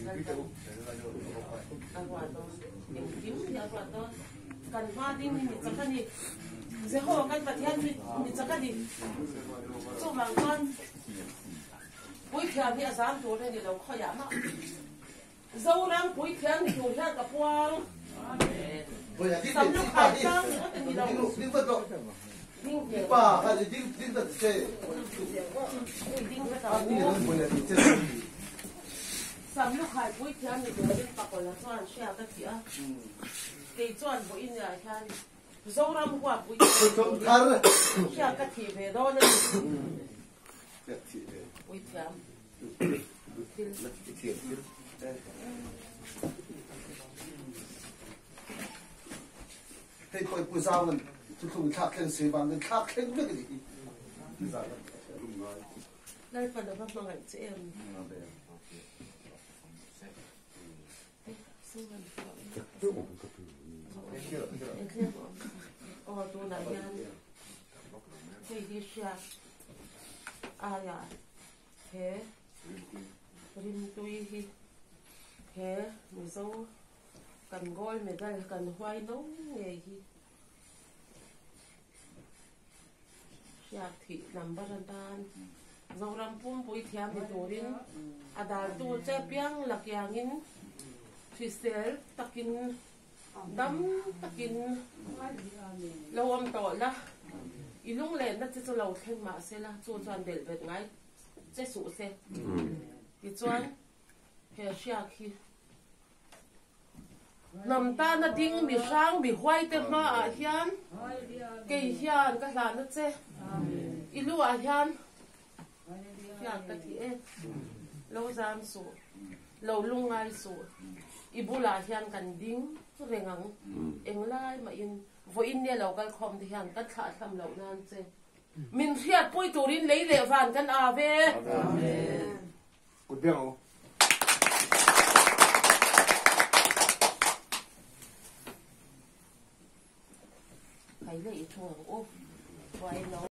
Lalpan a ruat dawn, engkim hi a ruat dawn. Kan hma ding hi mi chak a ni. Jehovah kan Pathian hi mi chak a ni. Chuvang chuan puithiam hi a zam tur a ni lo khawiah mah. Zoram puithiam ni tur hian ka puang. Sam lukhai tlang ringawt a ni lo. Ding hmel. Ding hmel Sam lukhai puithiam ni turin Pakola chuan hria ka ti a. Kei chuan vawiin ah hian Zoram huap puithiam ni turin hria ka thih ve dawn a ni. Puithiam thil. Hei pawh i pu Zauan thuthlung thlak thleng si vang in thlak thleng vek a nih hi. Lalpan a va hmangaih che em? Aw tunah hian hei hi hriat aiah he rimtui hi he Mizo kan gold medal kan huai no ngei hi Hriat thih number atan Zoram pumpui thiam ni turin a daltu che piang la kiangin hrisel takin dam takin lo awm tawh la, i lunglenna che chu lo thleng mah se la, chu chuan belh bet ngai che suh se. Tichuan he hriak hi Hnam tana ding mi hrang mi huaite hmaah hian kei hian ka hlahna che. I luah hian hian ka thi e. Lo zam suh, lo lungngai suh. I bulah hian kan ding reng ang. Englai mahin vawiin nia lo kal khawm te hian kan thlah thlam loh nan che. Min hriatpui turin lei leh van kan â ve. Kut biang u. Kai le i thu ang u. Huai no.